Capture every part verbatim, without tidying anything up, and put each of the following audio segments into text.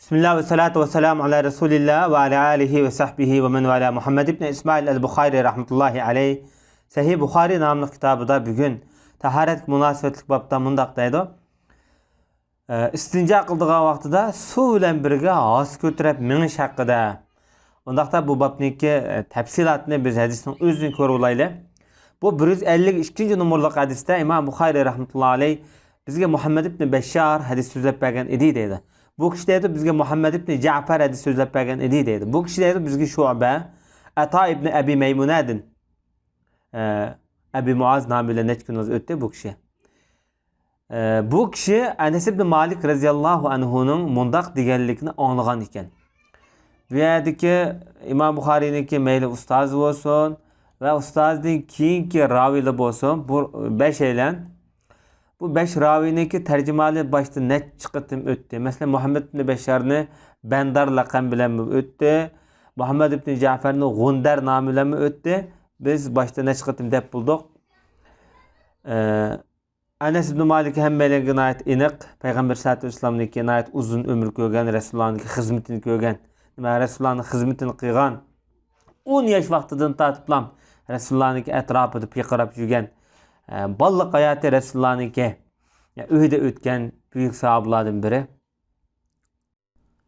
بىسمىللا ۋەسسالاتۇ ۋەسسالامۇ ئالا رەسۇلىللا ۋە ئالا ئالىھى ۋە سەھبىھى ۋە مەن ۋالا. مۇھەممەد ئىبن ئىسمائىل ئەل بۇخارى رەھمەتۇللاھى ئەلەيھ سەھىھ بۇخارى ناملىق كىتابىدا بۈگۈن تاھارەتكە مۇناسىۋەتلىك بابتا مۇنداق دەيدۇ. ئىستىنجا قىلىدىغان ۋاقتىدا سۇ بىلەن بىرگە ھاسا كۆتۈرۈپ مېڭىش ھەققىدە. ئۇنداقتا بۇ بابنىڭكى تەپسىلاتىنى بىز ھەدىسنىڭ ئۆزىدىن كۆرۈۋالايلى. بۇ بىر يۈز ئەللىك ئىككىنچى نومۇرلۇق ھەدىستە ئىمام بۇخارىي رەھمەتۇللا ئەلەيھ بىزگە مۇھەممەد ئىبنى بەششار ھەدىس سۆزلەپ بەرگەن ئىدى دەيدۇ. بۇ كىشى دەيدۇ بىزگە مۇھەممەد ئىبنى جەفەر ھەدىس سۆزلەپ بەرگەن ئىدى دەيدۇ. بۇ كىشى دەيدۇ بىزگە شۇبە، ئەتا ئىبنى ئەبى مەيمۇنەدىن، ئە، ئەبى مۇئاز نامى بىلەن نەچچە كۈنىمىز ئۆتتى بۇ كىشى. ئە، بۇ كىشى ئەنەس ئىبنى مالىك رەزىياللاھۇ ئەنھۇنىڭ مۇنداق دېگەنلىكىنى ئاڭلىغان ئىكەن. بۇ يەردىكى ئىمام بۇخارىينىڭكى مەيلى ئۇستازى بولسۇن ۋە ئۇستازىدىن كېيىنكى راۋىلار بولسۇن، بۇ بەشەيلەن، بۇ بەش راۋىنىڭكى تەرجىمىھالى باشتا نەچچە قېتىم ئۆتتى. مەسىلەن، مۇھەممەد ئىبنى بەششارنى بەندار لەقەم بىلەنمۇ ئۆتتى. مۇھەممەد ئىبنى جەفەرنى غۇندەر نامى بىلەنمۇ ئۆتتى. بىز باشتا نەچچە قېتىم دەپ بولدۇق. ئە، ئەنەس ئىبنى مالىك ھەممەيلەنگە ناھايىتى ئېنىق، پەيغەمبەر سەللەللاھۇ ئەلەيھى ۋەسەللەمنىڭكى ناھايىتى ئۇزۇن ئۆمۈر كۆرگەن، رەسۇلۇللانىڭكى خىزمىتىنى كۆرگەن، نېمە، رەسۇلۇللانىڭ خىزمىتىنى قىلغان، ئون ياش ۋاقتىدىن تارتىپلا رەسۇلۇللانىڭكى ئەتراپىدا پىرقىراپ يۈرگەن، ئە، بالىلىق ھاياتى رەسۇلۇللانىڭكى، ئە، ئۆيىدە ئۆتكەن بۈيۈك ساھابىلاردىن بىرى.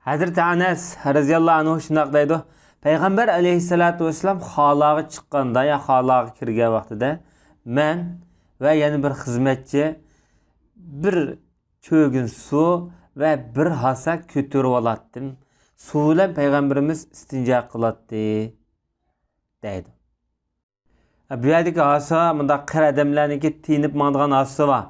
ھەزرىتى ئەنەس رەزىياللاھۇ ئەنھۇ شۇنداق دەيدۇ، پەيغەمبەر ئەلەيھىسسالاتۇ ۋەسسالام خالاغا چىققاندا يا خالاغا كىرگەن ۋاقتىدا مەن ۋە يەنە بىر خىزمەتچى بىر چۆگۈن سۇ ۋە بىر ھاسا كۆتۈرۈۋالاتتىم. سۇ بىلەن پەيغەمبىرىمىز ئىستىنجا قىلاتتى، دەيدۇ. بۇ يەردىكى ھاسا مۇنداق قېرى ئادەملەرنىڭكى تېيىنىپ ماڭىدىغان ھاسىسى بار.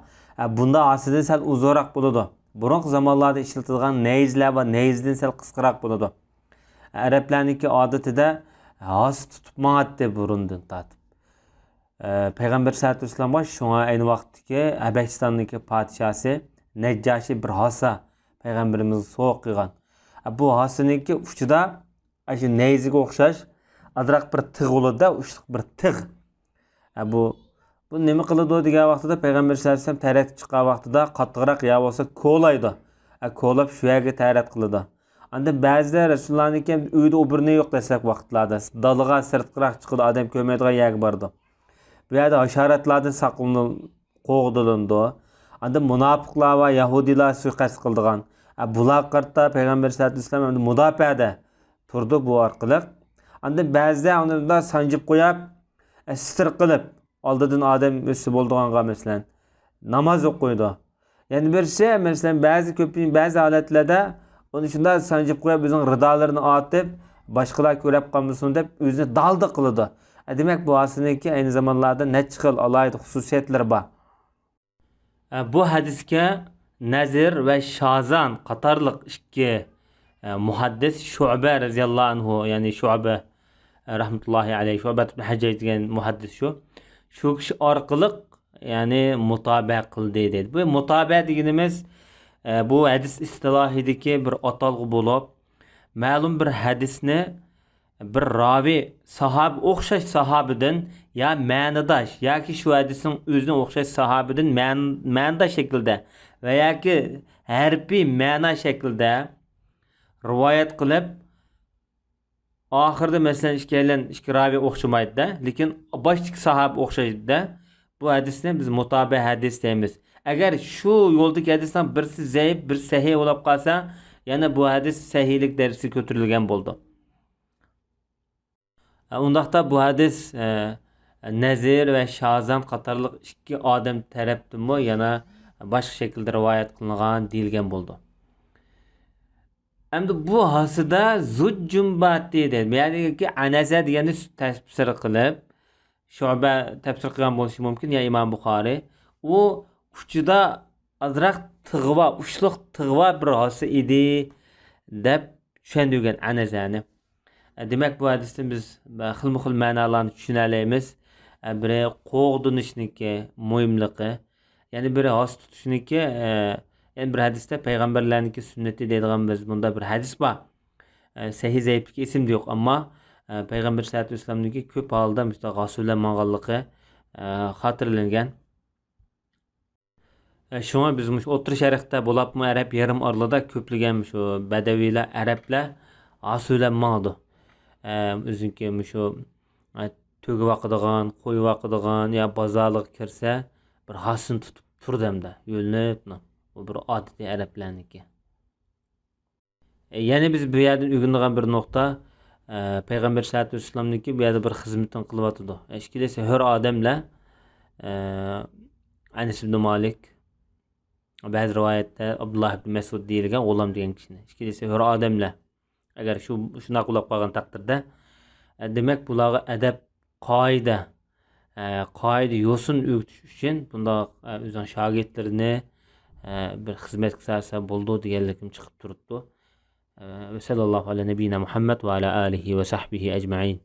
بۇنداق ھاسىدىن سەل ئۇزۇنراق بولىدۇ. بۇرۇنقى زامانلاردا ئىشلىتىدىغان نەيزىلەر بار، نەيزىدىن سەل قىسقىراق بولىدۇ. ئەرەبلەرنىڭكى ئادىتىدە ھاسا تۇتۇپ ماڭاتتى بۇرۇندىن تارتىپ. ئە، پەيغەمبەر سەللەللاھۇ ئەلەيھى ۋەسەللەمغا شۇڭا ئەينى ۋاقىتتىكى ھەبەشىستاننىڭكى پادىشاسى نەججاشى بىر ھاسا پەيغەمبىرىمىزگە سوۋغا قىلغان. ئە، بۇ ھاسىنىڭكى ئۇچىدا ئاشۇ نەيزىگە ئوخشاش ئازراق بىر تىغ بولىدۇ-دە، ئۇچلۇق بىر تىغ. ئە، بۇ، بۇ نېمە قىلىدۇ دېگەن ۋاقتىدا پەيغەمبەر سەللەللاھۇ ئەلەيھى ۋەسەللەم تەرەت چىققان ۋاقتىدا قاتتىقراق يا بولسا كولايدۇ. ئە، كولاپ شۇ يەرگە تەرەت قىلىدۇ. ئاندىن بەزىدە رەسۇلۇللانىڭكى ئۆيدە ئوبورنى يوق دەسلەپكى ۋاقىتلاردا. دالىغا سىرتقىراق چىقىدۇ، ئادەم كۆرمەيدىغان يەرگە بارىدۇ. بۇ يەردە ھاشاراتلاردىن ساقلىنىل-، قوغدىلىنىدۇ. ئاندىن مۇناپىقلار ۋە يەھۇدىيلار سۇيىقەست قىلىدىغان. ئە، بۇلارغا قارىتا پەيغەمبەر سەللەللاھۇ ئەلەيھى ۋەسەللەم ئەمدى مۇداپىئەدە تۇرىدۇ بۇ ئارقىلىق. ئاندىن بەزىدە ئۇنى مۇنداق سانجىپ قويۇپ، ئە، ستىر قىلىپ، ئالدىدىن ئادەم ئۆتسە بولىدىغانغا، مەسىلەن، ناماز ئوقۇيدۇ. يەنە بىرسى، مەسىلەن، بەزى كۆپ، بەزى ھالەتلەردە ئۇنى شۇنداق سانجىپ قويۇپ، ئۆزىنىڭ رىدالىرىنى ئارتىپ، باشقىلار كۆرۈپ قالمىسۇن دەپ، ئۆزىنى دالدا قىلىدۇ. ئە، دېمەك، بۇ ھاسىنىڭكى ئەينى زامانلاردا نەچچە خىل ئالاھىدە خۇسۇسىيەتلىرى بار. ئە، بۇ ھەدىسكە نەزىر ۋە شازان قاتارلىق ئىككى، ئە، مۇھەددىس شۇئبە رەزىياللاھۇ ئەنھۇ، يەنى شۇئبە، ئە، رەھمەتۇللاھى ئەلەيھ، شۇئبە ئىبن ھەججاج دېگەن مۇھەددىس شۇ. شۇ كىشى ئارقىلىق، يەنى مۇتابە قىلدى دەيدۇ. بۇ مۇتابە دېگىنىمىز، ئە، بۇ ھەدىس ئىستىلاھىدىكى بىر ئاتالغۇ بولۇپ، مەلۇم بىر ھەدىسنى بىر راۋى ساھابە، ئوخشاش ساھابىدىن يا مەنىداش ياكى شۇ ھەدىسنىڭ ئۆزىنى ئوخشاش ساھابىدىن مەن-، مەنىداش شەكىلدە ۋە ياكى ھەرپىي مەنا شەكلىدە رىۋايەت قىلىپ، ئاخىرىدا، مەسىلەن، ئىككىيلەن، ئىككى راۋى ئوخشىمايدۇ-دە، لېكىن باشتىكى ساھابە ئوخشايدۇ-دە، بۇ ھەدىسنى بىز مۇتابە ھەدىس دەيمىز. ئەگەر شۇ يولدىكى ھەدىسنىڭ بىرسى زەئىپ، بىرسى سەھىھ بولۇپ قالسا، يەنە بۇ ھەدىس سەھىھلىك دەرىجىسىگە كۆتۈرۈلگەن بولىدۇ. ئۇنداقتا بۇ ھەدىس، ئە، نەزىر ۋە شازان قاتارلىق ئىككى ئادەم تەرەپتىنمۇ يەنە باشقا شەكىلدە رىۋايەت قىلىنغان دېيىلگەن بولىدۇ. ئەمدى بۇ ھاسىدا زۇججۇمباتى دەيدۇ. يەنى ئەنەزە دېگەننى تەپسىر قىلىپ، شۇبە تەپسىر قىلغان بولۇشى مۇمكىن يا ئىمام بۇخارى. ئۇ ئۇچىدا ئازراق تىغ بار، ئۇچلۇق تىغ بار بىر ھاسا ئىدى دەپ چۈشەندۈرگەن ئەنەزەنى. دېمەك، بۇ ھەدىستىن بىز خىلمۇ خىل مەنالارنى چۈشىنەلەيمىز. بىرى، قوغدىنىشنىڭكى مۇھىملىقى. يەنە بىرى، ھاسا تۇتۇشنىڭكى، يەنە بىر ھەدىستە پەيغەمبەرلەرنىڭكى سۈننىتى دەيدىغان بىز بۇندا بىر ھەدىس بار. سەھىھ زەئىپلىكى ئېسىمدە يوق، ئەمما پەيغەمبەر سەللەللاھۇ ئەلەيھى ۋەسەللەمنىڭكى كۆپ ھالدا مۇشۇنداق ھاسا بىلەن ماڭغانلىقى خاتىرىلەنگەن. ئە، شۇڭا بىز مۇشۇ ئوتتۇرا شەرقتە بولۇپمۇ ئەرەب يېرىم ئارىلىدا كۆپلىگەن مۇشۇ بەدەۋىيلەر، ئەرەبلەر ھاسىلەپ ماڭىدۇ. ئە، ئۆزىنىڭكى مۇشۇ، ئە، تۆگە باقىدىغان، قوي باقىدىغان يا بازارلىققا كىرسە، بىر ھاسىنى تۇتۇپ تۇرىدۇ ھەمدە يۆلىنىپ، ئۇ بىر ئادىتى ئەرەبلەرنىڭكى. يەنە بىز بۇ يەردىن ئۆگىنىدىغان بىر نۇقتا، ئە، پەيغەمبەر سەللەللاھۇ ئەلەيھى ۋەسەللەمنىڭكى بۇ يەردە بىر خىزمىتىنى قىلىۋاتىدۇ. ئىككىلىسى ھۆر ئادەملەر، ئە، ئەنەس ئىبنى مالىك، بەزى رىۋايەتتە ئابدۇللا ئىبنى مەسئۇد دېيىلگەن غۇلام دېگەن كىشىنى. ئىككىلىسى ھۆر ئادەملەر. ئەگەر شۇ، شۇنداق بولۇپ قالغان تەقدىردە، ئە، دېمەك، بۇلارغا ئەدەپ، قائىدە، ئە، قائىدە يوسۇن ئۆگىتىش ئۈچۈن بۇنداق، ئە، ئۆزىنىڭ شاگىرتلىرىنى، ئە، بىر خىزمەتكە سالسا بولىدۇ دېگەنلىكىم چىقىپ تۇرۇپتۇ. ئە، ۋە سەللەللاھۇ ئەلە نەبىينا مۇھەممەد ۋە ئەلە ئالىھى ۋە سەھبىھى ئەجمەئىن.